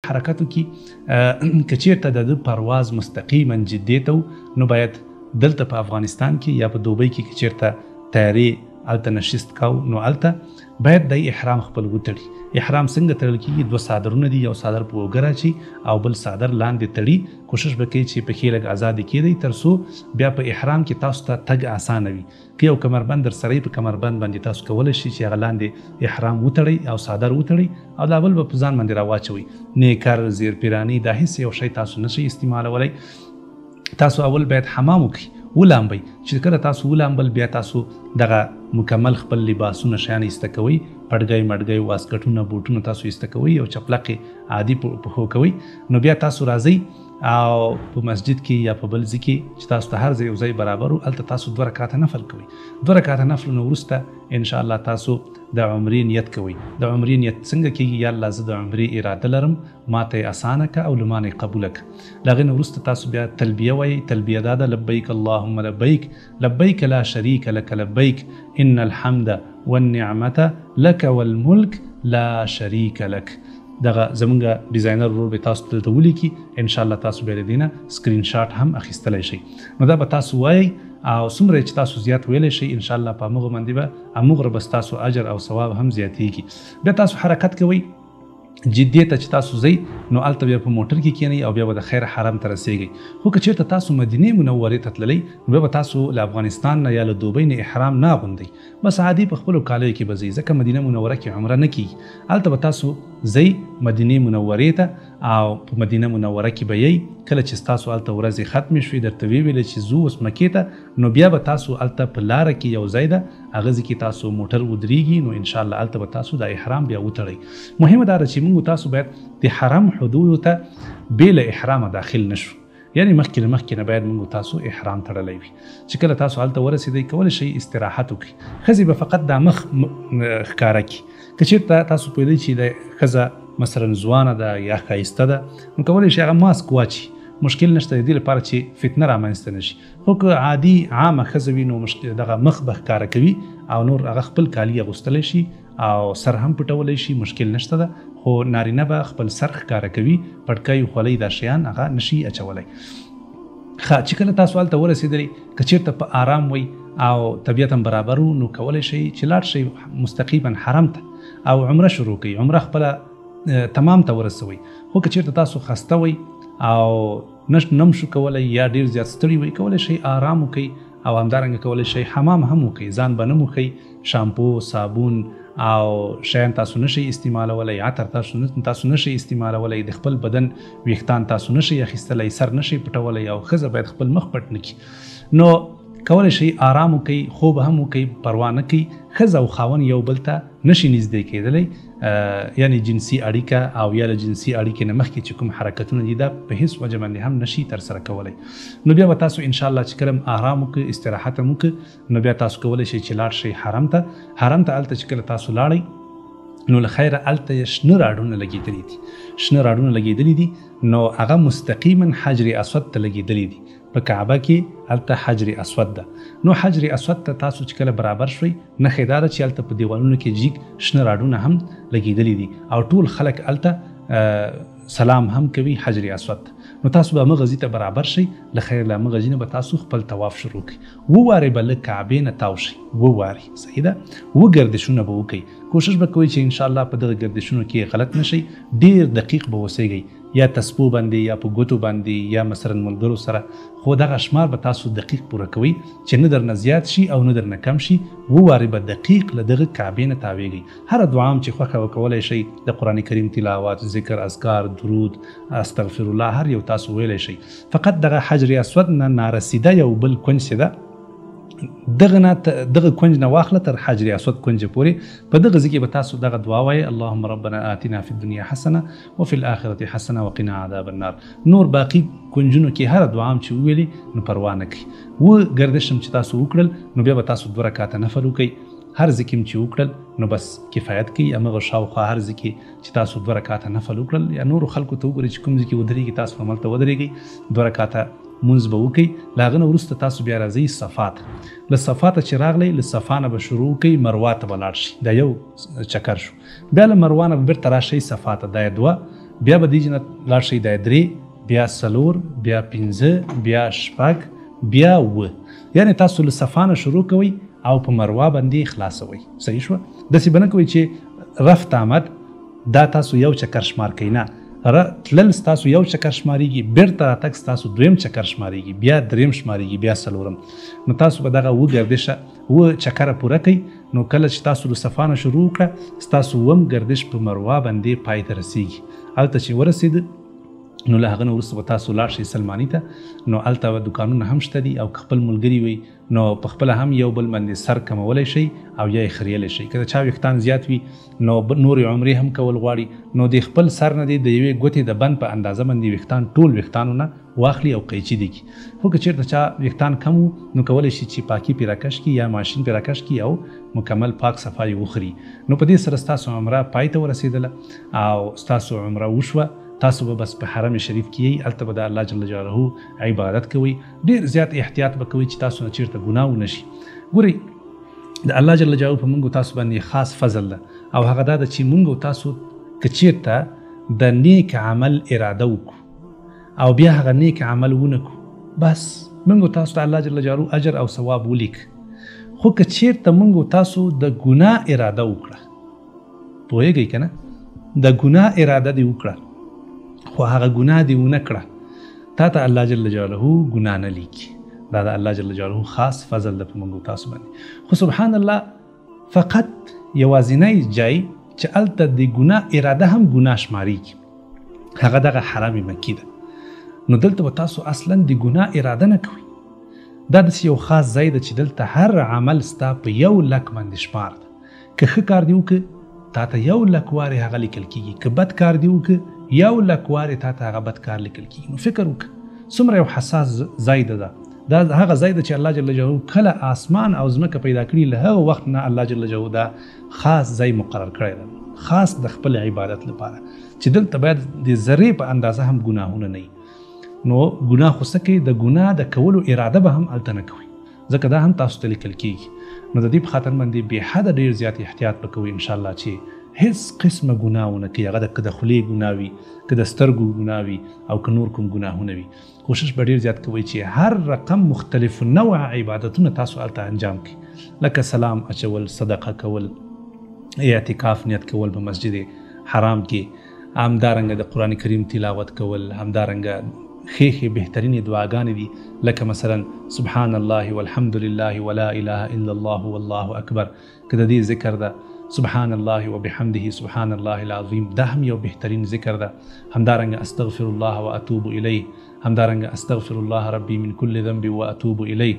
حرکت وکړي، که چېرته د ده پرواز مستقیما جدې ته و، نو باید دلته په افغانستان کې یا په دوبۍ کې که چېرته طیارې هلته نشست کاو، نو هلته باید دی احرام خپل وتړي. احرام څنګه تړل کېږي؟ دوه څادرونه دي، یو څادر په اوږه راچي او بل څادر لاندې تړي. کوشش به کوي چې پښې لږ ازادې کېږدئ، تر څو بیا په احرام کې تاسو ته تګ اسانه وي. که یو کمربند در سره وي، په کمربند باندې تاسو کولی شئ چې هغه لاندې احرام وتړئ او څادر وتړئ او دا بل به په ځان باندې راواچوئ. نیکر، زیرپیرانی، دا هیڅ یو شی تاسو نشئ استعمالولی. تاسو اول باید حمام وکړئ، ولامبئ. چې کله تاسو ولامبل، بیا تاسو دغه مکمل خپل لباسونه شیان ایسته کوئ، پټګی مټګی، واسکټونه، بوټونه تاسو ایسته کوئ او چپلقې عادي پښو کوئ. نو بیا تاسو راځئ او په مسجد کې یا په بل ځای کې چې تاسو ته هر ځای یو ځای برابر و، هلته تاسو دوه رکعته نفل کوئ. دوه رکعته نفل نه وروسته انشاءالله تاسو د عمرې نیت کوئ. د عمرې نیت څنګه کېږي؟ یا الله زه د عمرې اراده لرم، ما ته یې اسانه که او له ما نه یې قبوله که. له هغې نه وروسته تاسو بیا تلبیه وایئ. تلبیه دا ده: لبیک اللهم لبیک، لبیک لا شریک لک لبیک، ان الحمد والنعمة لک والملک لا شریک لک. دغه زمونږ ډیزاینر ورور به تاسو دلته ولیکي، ان شاء الله تاسو به له دې نه سکرین شاټ هم اخیستلی شئ. نو دا به تاسو وایئ او څومره چې تاسو زیات ویلی شئ، ان شاء الله په همغه باندې به همغومره به ستاسو اجر او ثواب هم زیاتیږي. بیا تاسو حرکت کوئ جدې ته چې تاسو ځئ، نو هلته بیا په موټر کې کښېنئ او بیا به د خیر حرم ته رسېږئ. خو که چېرته تاسو مدینې منورې ته تللی، نو بیا به تاسو له افغانستان نه یا له دوبۍ نه احرام نه اغوندئ، بس عادي په خپلو کالیو کې به ځئ، ځکه مدینه منوره کې عمره نه کېږي. هلته به تاسو ځئ مدینې منورې ته او په مدینه منوره کې به یئ. کله چې ستاسو هلته ورځې ختمې شوې، درته ویې ویلې چې ځو اوس مکې ته، نو بیا به تاسو هلته په لاره کې یو ځای ده، هغه ځای کې تاسو موټر ودرېږي، نو انشاءالله هلته به تاسو د احرام بیا وتړئ. مهمه دا ده چې موږ تاسو باید د حرم حدودو ته بې له احرامه داخل نه شو، یعنې مخکې له مخکې نه باید موږ تاسو احرام تړلی وي. چې کله تاسو هلته ورسېدئ، کولی شئ استراحت وکړئ. ښځې به فقط دا مخ ښکاره کړي. که چېرته تاسو پوهېدئ چې د ښځه مثلا ځوانه ده یا ښایسته ده، نو کولی شي هغه ماسک واچي، مشکل نشته د دې لپاره چې فتنه رامنځته نه شي. خو که عادي عامه ښځه وي، نو دغه مخ به ښکاره کوي او نور هغه خپل کالي اغوستلی شي او سر هم پټولی شي، مشکل نشته ده. خو نارینه به خپل سر ښکاره کوي، پټکی، خولۍ، دا شیان هغه نشي اچولی. ښه، چې کله تاسو هلته ورسېدلی، که چېرته په آرام وئ او طبیعت هم برابر و، نو کولی شئ چې لاړ شئ مستقیما حرم ته او عمره شروع کړئ، عمره خپله تمام ته ورسوئ. خو که چېرته تاسو خسته وئ او نم شو کولی یا ډېر زیات ستړي وئ، کولی شئ آرام وکړئ او همدارنګه کولی شئ حمام هم وکړئ، ځان به نه موښئ، شامپو، صابون او شیان تاسو نشئ استعمالولی، عطر تاسو نشئ استعمالولی، د خپل بدن ویښتان تاسو نشئ اخیستلی، سر نشئ پټولی او ښځه باید خپل مخ پټ نه کړي. نو کولی شئ آرام وکړئ، خوب هم وکړئ، پروا نه کوي. ښځه او خاوند یو بل ته نشي نږدې کېدلی، یعنې جنسي اړیکه او یا له جنسي اړیکې نه مخکې چې کوم حرکتونه دي، دا په هیڅ وجه باندې هم نشي ترسره کولی. نو بیا به تاسو انشاءالله چې کله آرام وکړئ، استراحت هم وکړئ، نو بیا تاسو کولی شئ چې لاړ شئ حرم ته. حرم ته هلته چې کله تاسو لاړئ، نو له خیره هلته یې شنه راډونه لګېدلي دي، شنه راډونه لګېدلي دي، نو هغه مستقیما حجر اسود ته لګېدلي دي. په کعبه کې هلته حجر اسود ده. نو حجر اسود ته تاسو چې کله برابر شوئ، نښه دا ده چې هلته په دیوالونو کې جیګ شنه راډونه هم لګېدلي دي او ټول خلک هلته سلام هم کوي حجر اسود ته. نو تاسو به همغه ځای ته برابر شئ، له خیره له همغه ځای نه به تاسو خپل طواف شروع کړئ. اووه وارې به له کعبې نه تاو شئ، اووه وارې، صحیح ده؟ اووه ګردشونه به وکړئ. کوشش به کوئ چې انشاءالله په دغه ګردشونو کې غلط نه شئ، ډېر دقیق به اوسېږئ، یا تسپو باندې یا په ګوتو باندې یا مثلا ملګرو سره، خو دغه شمار به تاسو دقیق پوره کوئ چې نه درنه زیات شي او نه درنه کم شي. اووه وارې به دقیق له دغه کعبې نه تاویږئ. هره دعا هم چې خوښه وکولی شئ، د قرآن کریم تلاوت، ذکر، اذکار، درود، استغفر الله، هر یو تاسو ویلی شئ. فقط دغه حجر اسود نه نارسیده یو بل کنج چې ده، دغه کنج نه واخله تر حجر اسود کنج پورې، په دغه ځای کې به تاسو دغه دعا وایئ: اللهم ربنا آتنا فی الدنیا حسنه وفي الآخرة حسنه وقنا عذاب النار. نور باقي کنجونو کې هره دعا هم چې وویلې نو پروا نه کوي. و ګردش هم چې تاسو وکړل، نو بیا به تاسو دوه رکعته نفل وکړئ. هر ځای کې هم چې وکړل نو بس کفایت کوي. همغه شاوخوا هر ځای کې چې تاسو دوه رکعته نفل وکړل، یا نورو خلکو ته وګورئ چې کوم ځای کې ودرېږي، تاسو هم هلته ودرېږئ، دوه رکعته مونځ به وکئ. له هغه نه وروسته تاسو بیا راځئ صفا ته. له صفا ته چې راغلئ، له صفا نه به شروع وکئ، مروا ته به لاړ شئ، دا یو چکر شو. بیا له مروا نه به بېرته راشئ صفا ته، دا یې دوه. بیا به دې جنت لاړ شئ، دا 3، بیا 4، بیا 5، بیا 6، بیا 7. یعنی تاسو له صفا نه شروع کوئ او په مروه باندې خلاصوئ. صحیح شوه؟ داسې به نه کوئ چې رفت آمد دا تاسو یو چکر شمار کوئ، نه، تلل ستاسو یو چکر شمارېږي، بیرته راتګ ستاسو دویم چکر شمارېږي، بیا دریم شمارېږي، بیا څلورم. نو تاسو به دغه 7 ګردشه 7 چکره پوره کوئ. نو کله چې تاسو له صفا نه شروع وکړه، ستاسو 7 ګردش په مروه باندې پای ته رسېږي. هلته چې ورسېده نو له هغه نه وروسته به تاسو لاړ شئ سلماني ته. نو هلته به دوکانونه هم شته دي، او که خپل ملګري وي نو په خپله هم یو بل باندې سر کمولی شئ او یا یې خریلی شئ. که د چا ویښتان زیات وي نو نورې عمرې هم کول غواړي، نو د خپل سر نه دې د یوې ګوتې د بند په اندازه باندې ویښتان ټول ویښتانو نه واخلي او قیچي دي کړي. خو که چېرته چا ویښتان کم وو نو کولی شي چې پاکي پرې راکش کړي یا ماشین پرې راکش کړي او مکمل پاک صفا یې وخوري. نو په دې سره ستاسو عمره پای ته ورسېدله او ستاسو عمره وشوه. تاسو به بس په حرم شریف کې یئ، هلته به د الله جل جلاله عبادت کوئ. ډېر زیات احتیاط به کوئ چې تاسو نه چېرته ګناه ونه شي. ګورئ د الله جل جلاله په موږ تاسو باندې خاص فضل ده، او هغه دا ده چې موږ تاسو که چېرته د نیک عمل اراده وکړو او بیا هغه نیک عمل ونه کړو، بس موږ تاسو ته الله جل جلاله اجر او ثواب ولیک. خو که چېرته موږ تاسو د ګناه اراده وکړه، پوهېږئ که نه، د ګناه اراده دې وکړه خو هغه ګناه دې ونه کړه، تا ته الله جل جلاله ګناه نه لیکي. دا د الله جل جلاله خاص فضل ده په موږ تاسو باندې. خو سبحان الله، فقط یوازینی جای چې هلته د ګناه اراده هم ګناه شمارېږي هغه دغه حرم مکي ده. نو دلته به تاسو اصلا د ګناه اراده نه کوئ. دا داسې یو خاص ځای ده چې دلته هر عمل ستا په 1 لک باندې شمار ده. که ښه کار دې وکړه تا ته 1 لک وارې هغه لیکل کېږي، که بد کار دې وکړه 1 لک وارې تا ته هغه بد کار لیکل کېږي. نو فکر وکړه څومره یو حساس ځای ده دا. دا هغه ځای ده چې الله جل جلاله کله آسمان او ځمکه پیدا کړي له هغه وخت نه الله جل جلاله دا خاص ځای مقرر کړی ده، خاص د خپل عبادت لپاره، چې دلته باید د ذرې په اندازه هم ګناهونه نه وي. نو ګناه خو څه کوي، د ګناه د کولو اراده به هم هلته نه کوئ، ځکه دا هم تاسو ته لیکل کېږي. نو د دې په خاطر باندې بې حده ډېر زیات احتیاط به کوئ انشاءالله چې هیڅ قسمه ګناه ونه کوي، هغه که د خولې ګناه وي، که د سترګو ګناه وي، او که نور کوم ګناهونه وي. کوشش به ډېر زیات کوئ چې هر رقم مختلف نوع عبادتونه تاسو هلته انجام کړئ، لکه سلام اچول، صدقه کول، اعتکاف نیت کول په مسجد حرام کې، همدارنګه د قرآن کریم تلاوت کول، همدارنګه ښې ښې بهترینې دعاګانې دي، لکه مثلا سبحان الله والحمد لله ولا اله الا الله والله اکبر، که د دې ذکر ده، سبحان الله وبحمده سبحان الله العظیم، دا هم یو بهترین ذکر ده. همدارنګه استغفر الله واتوب الیه، همدارنګه استغفر الله ربي من كل ذنب واتوب الیه،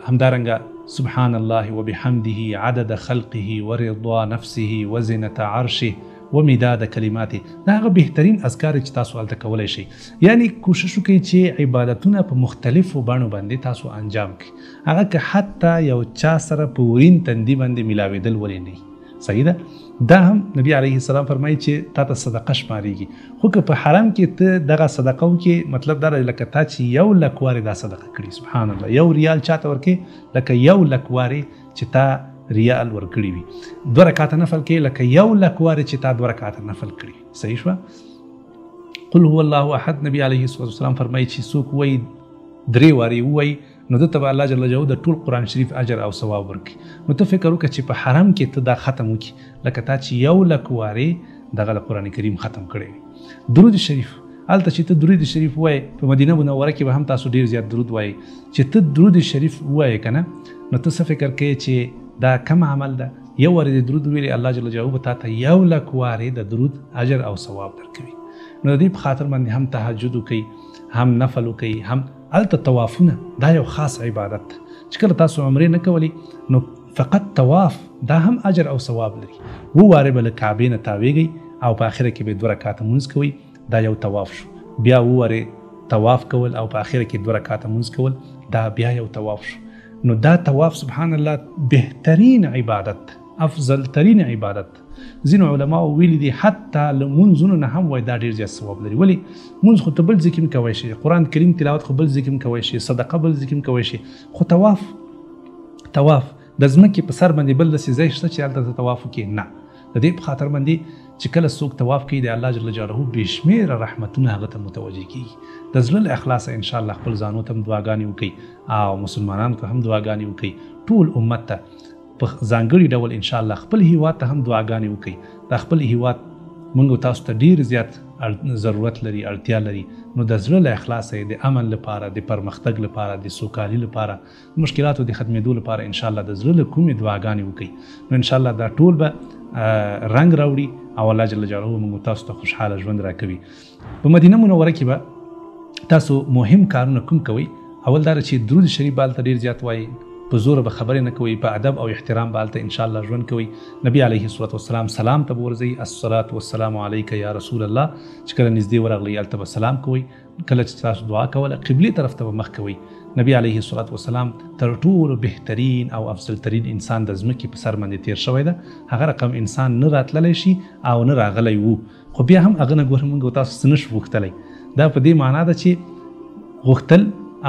همدارنګه سبحان الله وبحمده عدد خلقه ورضا نفسه وزنة عرشه ومداد کلماته. دا هغه بهترین اذکار چې تاسو هلته کولی شئ. یعنی کوشش وکړئ چې عبادتونه په مختلفو بڼو باندې تاسو انجام کړئ، هغه که حتی یو چا سره په ورین تندي باندې ملاوېدل ولې نه وي. صحیح ده؟ دا هم نبی علیه السلام فرمایي چې تا ته صدقه شمارېږي، خو که په حرم کې ته دغه صدقه وکړې، مطلب دا دی لکه تا چې 1 لک وارې دا صدقه کړي. سبحان الله، 1 ریال چاته ورکې لکه 1 لک وارې چې تا ریال ورکړي وي. 2 رکعته نفل کې لکه 1 لک وارې چې تا 2 رکعته نفل کړي. صحیح شوه؟ قل هو الله احد، نبی علیه الصلاة والسلام فرمایي چې څوک وایي 3 وارې ووایي نو ده ته به الله جل جلاله د ټول قرآن شریف اجر او ثواب ورکړي. نو ته فکر وکړه چې په حرم کې ته دا ختم وکړي لکه تا چې 1 لک وارې دغه د قرآن کریم ختم کړی وي. درود شریف، هلته چې ته درود شریف ووایې، په مدینه منوره کې به هم تاسو ډېر زیات درود وایئ، چې ته درود شریف ووایې که نه، نو ته څه فکر کوې چې دا کم عمل ده؟ 1 وارې د درود ویلې، الله جل جلاله به تا ته 1 لک وارې د درود اجر او ثواب درکوي. نو د دې په خاطر باندې هم تهجد وکړئ، هم نفل وکړئ، هم هلته طوافونه، دا یو خاص عبادت ده چې کله تاسو عمرې نه کولې نو فقط طواف دا هم اجر او ثواب لري. 7 وارې به له کعبې نه تاویږئ او په آخره کې به 2 رکعته لمونځ کوئ، دا یو طواف شو. بیا 7 وارې طواف کول او په آخره کې 2 رکعته لمونځ کول، دا بیا یو طواف شو. نو دا طواف سبحان الله بهترین عبادت، افضل ترین عبادت. ځینو علماو ویلي دي حتی له مونځونو نه هم وایي دا ډېر زیات ثواب لري. ولې؟ مونځ خو ته بل ځای کې هم کوی شي، قرآن کریم تلاوت خو بل ځای کې هم کوی شي، صدقه بل ځای کې هم کوی شي، خو طواف، طواف د ځمکې په سر باندې بل داسې ځای شته چې هلته ته طواف وکړې؟ نه. د دې په خاطر باندې چې کله څوک طواف کوي د الله جل جلاله بې شمېره رحمتونه هغه ته متوجه کیږي. د زړه له اخلاصه ان شاء الله خپل ځانو ته هم دعاګانې وکړئ او مسلمانانو ته هم دعاګانې وکړئ، ټول امت ته په ځانګړي ډول ان شاء الله خپل هیواد ته هم دعاګانې وکړئ. دا خپل هیواد موږ تاسو ته ډیر زیات ضرورت لري، اړتیا لري، نو د زړه له اخلاصه د امن لپاره، د پرمختګ لپاره، د سوکالي لپاره، د مشکلاتو د ختمېدو لپاره ان شاء الله د زړه له کومې دعاګانې وکړئ. نو ان شاء الله دا ټول به رنګ راوړي او الله جل جلاله موږ تاسو ته خوشحاله ژوند راکوي. په مدینه منوره کې به تاسو مهم کارونه کوم کوئ؟ اول دا چې درود شریف به هلته ډېر زیات وایئ، په زوره به خبرې نه کوئ، په ادب او احترام به هلته ان شاء الله ژوند کوئ. نبی علیه الصلاة والسلام سلام ته به ورځئ، الصلاة والسلام علیک یا رسول الله، چې کله نږدې ورغلئ هلته به سلام کوئ. کله چې تاسو دعا کوله قبلې طرف ته به مخ کوئ. نبی علیه الصلاة والسلام تر ټولو بهترین او افضل ترین انسان د ځمکې په سر باندې تیر شوی ده، هغه رقم انسان نه راتللی شي او نه راغلی وو، خو بیا هم هغه نه ګوره موږ تاسو څه نه شو غوښتلی. دا په دې معنا ده چې غوښتل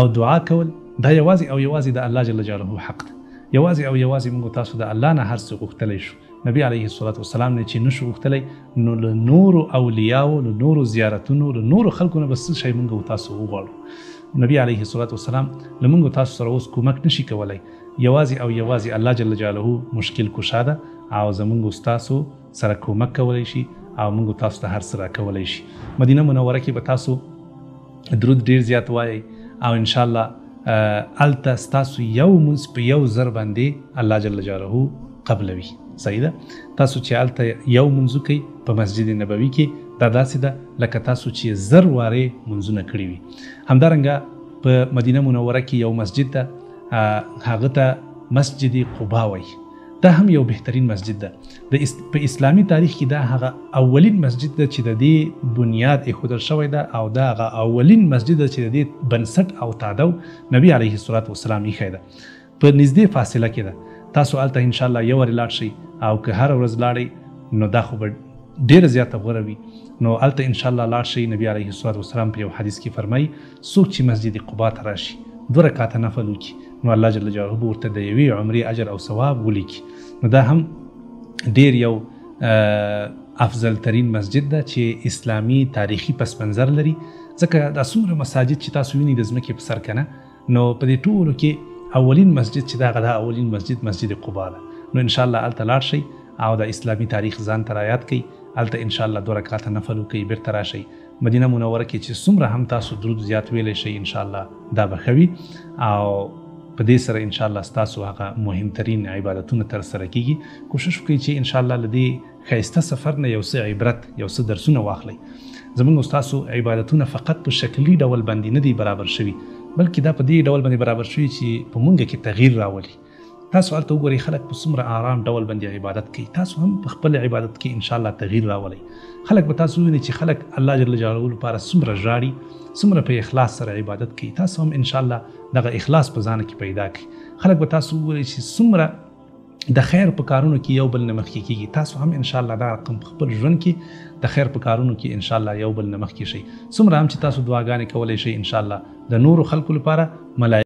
او دعا کول دا یوازې او یوازې د الله جل جلاله حق ده، یوازې او یوازې موږ تاسو د الله نه هر څه غوښتلی شو. نبی علیه الصلاة والسلام نه چې نشو غوښتلی نو له نورو اولیاو، له نورو زیارتونو، له نورو خلکو نه به څه شی موږ تاسو وغواړو. نبی علیه الصلاة والسلام له موږ تاسو سره اوس کومک نشي کولی، یوازې او یوازې الله جل جلاله مشکل کشا ده او زموږ ستاسو سره کومک کولی شي او موږ تاسو ته هر څه راکولی شي. مدینه منوره کې به تاسو درود ډیر زیات وایئ او ان شاء الله هلته ستاسو یو مونځ په یو زر باندې الله جل جلاله قبلوي. صحیح ده؟ تاسو چې هلته یو مونځ وکئ په مسجد نبوي کې، دا داسې ده لکه تاسو چې زر وارې مونځونه کړي وي. همدارنګه په مدینه منوره کې یو مسجد ده، هغه ته مسجد قبا وایي. دا هم یو بهترین مسجد ده. په اسلامي تاریخ کې دا هغه اولین مسجد ده چې د دې بنیاد ایښودل شوی ده او دا هغه اولین مسجد ده چې د دې بنسټ او تادو نبی علیه الصلاة والسلام ایښی ده. په نږدې فاصله کې ده. تاسو هلته ان شاء الله یو وارې لاړ شئ او که هره ورځ لاړئ نو دا خو به ډېره زیاته غوره وي. نو هلته ان شاء الله لاړ شئ. نبی علیه الصلاة والسلام په یو حدیث کې فرمایي څوک چې مسجد قبا ته راشي دوه رکعته نفل وکړي نو الله جل جلاله به ورته د یوې عمرې اجر او ثواب ولیکي. نو دا هم ډیر یو افضل ترین مسجد ده چې اسلامي تاریخي پس منظر لري. ځکه دا څومره مساجد چې تاسو وینئ د ځمکې په سر که نه، نو په دې ټولو کې اولین مسجد چې دغه دا اولین مسجد مسجد قبا ده. نو ان شاء الله هلته لاړ شئ او د اسلامي تاریخ ځان ته رایاد کړئ. هلته ان شاء الله دوه رکعته نفل وکړئ، بیرته راشئ. مدینه منوره کې چې څومره هم تاسو درود زیات ویلی شئ ان شاء الله دا به ښه وي او په دې سره ان شاء الله ستاسو هغه مهمترین عبادتونه ترسره کیږي. کوشش وکړئ چې ان شاء الله له دې ښایسته سفر نه یو څه عبرت، یو څه درسونه واخلئ. زموږ ستاسو عبادتونه فقط په شکلي ډول باندې نه دي برابر شوي، بلکې دا په دې ډول باندې برابر شوي چې په مونږ کې تغییر راولي. تاسو هلته وګورئ خلک په څومره آرام ډول باندې عبادت کوي، تاسو هم په خپل عبادت کې ان شاء الله تغییر راولئ. خلک به تاسو ووینئ چې خلک الله جل جلاله لپاره څومره ژاړي، څومره په اخلاص سره عبادت کوي، تاسو هم ان شاء الله دغه اخلاص په ځان کې پیدا کړئ. خلک به تاسو وګورئ چې څومره د خیر په کارونو کې یو بل نه مخکې کیږي، تاسو هم ان شاء الله دا رقم په خپل ژوند کې د خیر په کارونو کې ان شاء الله یو بل نه مخکې شئ. څومره هم چې تاسو دعاګانې کولی شئ ان شاء الله د نورو خلکو لپاره ملایکې